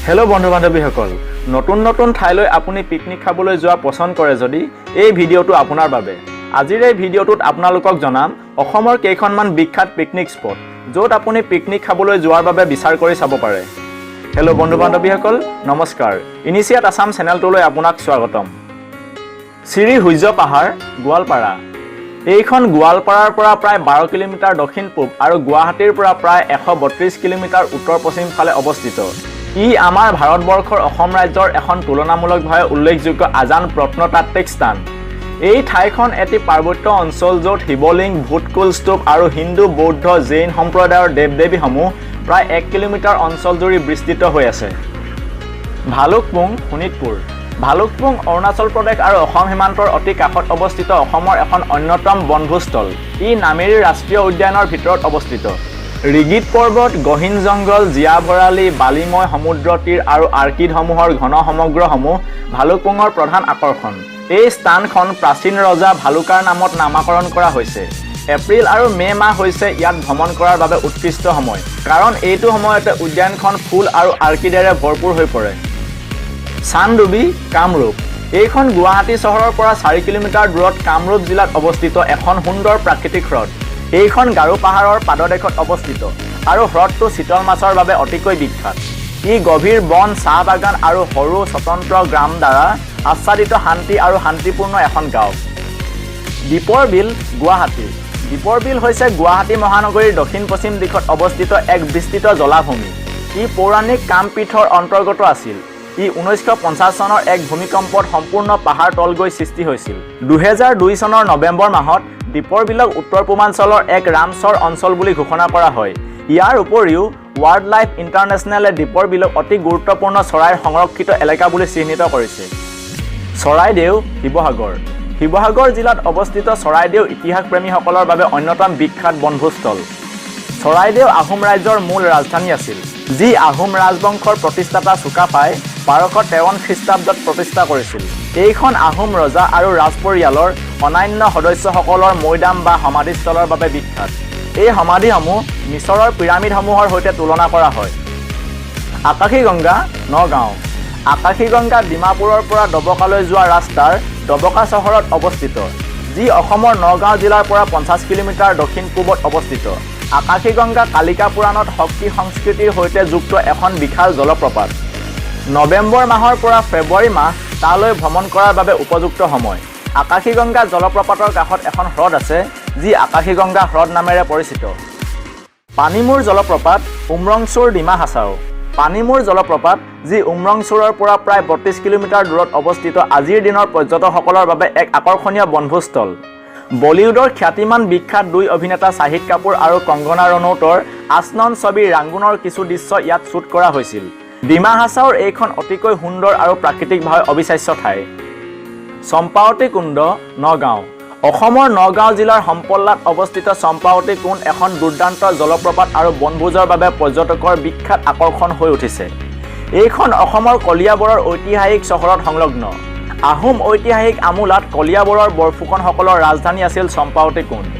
Hello' বন্ধু বান্ধৱীসকল, নতুন নতুন ঠাইলৈ আপুনি পিকনিক খাবলৈ যোৱা পচন্দ কৰে যদি, এই ভিডিঅ'টো আপোনাৰ বাবে। আজিৰ এই ভিডিঅ'টোত আপোনালোকক জনাম অসমৰ কেইখনমান বিখ্যাত পিকনিক স্পট, য'ত আপুনি পিকনিক খাবলৈ যোৱাৰ বাবে বিচাৰ কৰি চাব পাৰে। হেল্ল' বন্ধু বান্ধৱীসকল, নমস্কাৰ। ইনিচিয়েট আছাম চেনেলটোলৈ আপোনাক স্বাগতম। শ্ৰী সূৰ্য পাহাৰ, গোৱালপাৰা। এইখন গোৱালপাৰাৰ পৰা প্ৰায় 12 কিলোমিটাৰ দক্ষিণ পূব আৰু গুৱাহাটীৰ পৰা প্ৰায় 132 কিলোমিটাৰ উত্তৰ পশ্চিম ফালে অৱস্থিত। ই আমাৰ ভাৰতবৰ্ষৰ অসম ৰাজ্যৰ এখন তুলনামূলকভাৱে উল্লেখযোগ্য আজান প্ৰত্নতাত্ত্বিক স্থান। এই ঠাইখন এটি পাৰ্বত্য অঞ্চল, য'ত শিৱলিংগ, ভূতকুল স্তূপ আৰু হিন্দু, বৌদ্ধ, জৈন সম্প্ৰদায়ৰ দেৱ দেৱীসমূহ প্ৰায় 1 কিলোমিটাৰ অঞ্চলজুৰি বিস্তৃত হৈ আছে। ভালুকপুং, শোণিতপুৰ। ভালুকপুং অৰুণাচল প্ৰদেশ আৰু অসম সীমান্তৰ অতি কাষত অৱস্থিত অসমৰ এখন অন্যতম বনভোজস্থল। ই নামেৰি ৰাষ্ট্ৰীয় উদ্যানৰ ভিতৰত অৱস্থিত। ৰিগিট পৰ্বত, গহীন জংঘল, জীয়া ভৰালী, বালিময় সমুদ্ৰ তীৰ আৰু আৰ্কিডসমূহৰ ঘন সমগ্ৰসমূহ ভালুকপুঙৰ প্ৰধান আকৰ্ষণ। এই স্থানখন প্ৰাচীন ৰজা ভালুকাৰ নামত নামাকৰণ কৰা হৈছে। এপ্ৰিল আৰু মে' মাহ হৈছে ইয়াত ভ্ৰমণ কৰাৰ বাবে উৎকৃষ্ট সময়, কাৰণ এইটো সময়তে উদ্যানখন ফুল আৰু আৰ্কিডেৰে ভৰপূৰ হৈ পৰে। চানডুবি, কামৰূপ। এইখন গুৱাহাটী চহৰৰ পৰা 4 কিলোমিটাৰ দূৰত কামৰূপ জিলাত অৱস্থিত এখন সুন্দৰ প্ৰাকৃতিক হ্ৰদ। এইখন গাৰো পাহাৰৰ পাদদেশত অৱস্থিত আৰু হ্ৰদটো চিতল মাছৰ বাবে অতিকৈ বিখ্যাত। ই গভীৰ বন, চাহ বাগান আৰু সৰু স্বতন্ত্ৰ গ্ৰাম দ্বাৰা আচ্ছাদিত শান্তি আৰু শান্তিপূৰ্ণ এখন গাঁও। দীপৰ বিল, গুৱাহাটী। দীপৰ বিল হৈছে গুৱাহাটী মহানগৰীৰ দক্ষিণ পশ্চিম দিশত অৱস্থিত এক বিস্তৃত জলাভূমি। ই পৌৰাণিক কামপীঠৰ অন্তৰ্গত আছিল। ই 1950 চনৰ এক ভূমিকম্পত সম্পূৰ্ণ পাহাৰ তল গৈ সৃষ্টি হৈছিল। 2002 চনৰ নৱেম্বৰ মাহত দীপৰ বিলক উত্তৰ পূৰ্বাঞ্চলৰ এক ৰামচৰ অঞ্চল বুলি ঘোষণা কৰা হয়। ইয়াৰ উপৰিও ৱাইল্ড লাইফ ইণ্টাৰনেশ্যনেলে দীপৰ বিলক অতি গুৰুত্বপূৰ্ণ চৰাইৰ সংৰক্ষিত এলেকা বুলি চিহ্নিত কৰিছে। চৰাইদেউ, শিৱসাগৰ। শিৱসাগৰ জিলাত অৱস্থিত চৰাইদেউ ইতিহাসপ্ৰেমীসকলৰ বাবে অন্যতম বিখ্যাত বনভোজস্থল। চৰাইদেউ আহোম ৰাজ্যৰ মূল ৰাজধানী আছিল, যি আহোম ৰাজবংশৰ প্ৰতিষ্ঠাতা চুকাফাই 1253 খ্ৰীষ্টাব্দত প্ৰতিষ্ঠা কৰিছিল। এইখন আহোম ৰজা আৰু ৰাজপৰিয়ালৰ অন্যান্য সদস্যসকলৰ মৈদাম বা সমাধিস্থলৰ বাবে বিখ্যাত। এই সমাধিসমূহ মিছৰৰ পিৰামিডসমূহৰ সৈতে তুলনা কৰা হয়। আকাশীগংগা, নগাঁও। আকাশীগংগা ডিমাপুৰৰ পৰা ডবকালৈ যোৱা ৰাস্তাৰ ডবকা চহৰত অৱস্থিত, যি অসমৰ নগাঁও জিলাৰ পৰা 50 কিলোমিটাৰ দক্ষিণ পূবত অৱস্থিত। আকাশীগংগা কালিকা পুৰাণত শক্তি সংস্কৃতিৰ সৈতে যুক্ত এখন বিশাল জলপ্ৰপাত। নৱেম্বৰ মাহৰ পৰা ফেব্ৰুৱাৰী মাহ তালৈ ভ্ৰমণ কৰাৰ বাবে উপযুক্ত সময়। আকাশীগংগা জলপ্ৰপাতৰ কাষত এখন হ্ৰদ আছে, যি আকাশীগংগা হ্ৰদ নামেৰে পৰিচিত। পানীমূৰ জলপ্ৰপাত, উমৰংচুৰ, ডিমা হাছাও। পানীমূৰ জলপ্ৰপাত, যি উমৰংচুৰৰ পৰা প্ৰায় 32 কিলোমিটাৰ দূৰত অৱস্থিত, আজিৰ দিনৰ পৰ্যটকসকলৰ বাবে এক আকৰ্ষণীয় বনভোজস্থল। বলিউডৰ খ্যাতিমান বিখ্যাত দুই অভিনেতা শ্বাহিদ কাপুৰ আৰু কংগনা ৰনৌতৰ আচনন ছবি ৰাংগুনৰ কিছু দৃশ্য ইয়াত শ্বুট কৰা হৈছিল। ডিমা হাছাওৰ এইখন অতিকৈ সুন্দৰ আৰু প্ৰাকৃতিকভাৱে অবিশ্বাস্য ঠাই। চম্পাৱতী কুণ্ড, নগাঁও। অসমৰ নগাঁও জিলাৰ সম্পল্লাত অৱস্থিত চম্পাৱতী কুণ্ড এখন দুৰ্দান্ত জলপ্ৰপাত আৰু বনভোজৰ বাবে পৰ্যটকৰ বিখ্যাত আকৰ্ষণ হৈ উঠিছে। এইখন অসমৰ কলিয়াবৰৰ ঐতিহাসিক চহৰত সংলগ্ন। আহোম ঐতিহাসিক আমোলাত কলিয়াবৰৰ বৰফুকনসকলৰ ৰাজধানী আছিল চম্পাৱতী কুণ্ড।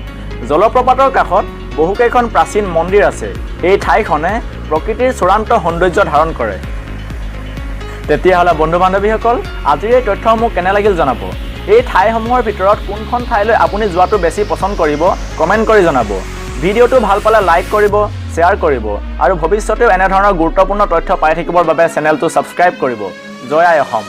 জলপ্ৰপাতৰ কাষত বহুকেইখন প্ৰাচীন মন্দিৰ আছে। এই ঠাইখনে প্ৰকৃতিৰ চূড়ান্ত সৌন্দৰ্য ধাৰণ কৰে। তেতিয়াহ'লে বন্ধু বান্ধৱীসকল, আজিৰ এই তথ্যসমূহ কেনে লাগিল জনাব। এই ঠাইসমূহৰ ভিতৰত কোনখন ঠাইলৈ আপুনি যোৱাটো বেছি পচন্দ কৰিব, কমেণ্ট কৰি জনাব। ভিডিঅ'টো ভাল পালে লাইক কৰিব, শ্বেয়াৰ কৰিব আৰু ভৱিষ্যতেও এনেধৰণৰ গুৰুত্বপূৰ্ণ তথ্য পাই থাকিবৰ বাবে চেনেলটো ছাবস্ক্ৰাইব কৰিব। জয় আই অসম।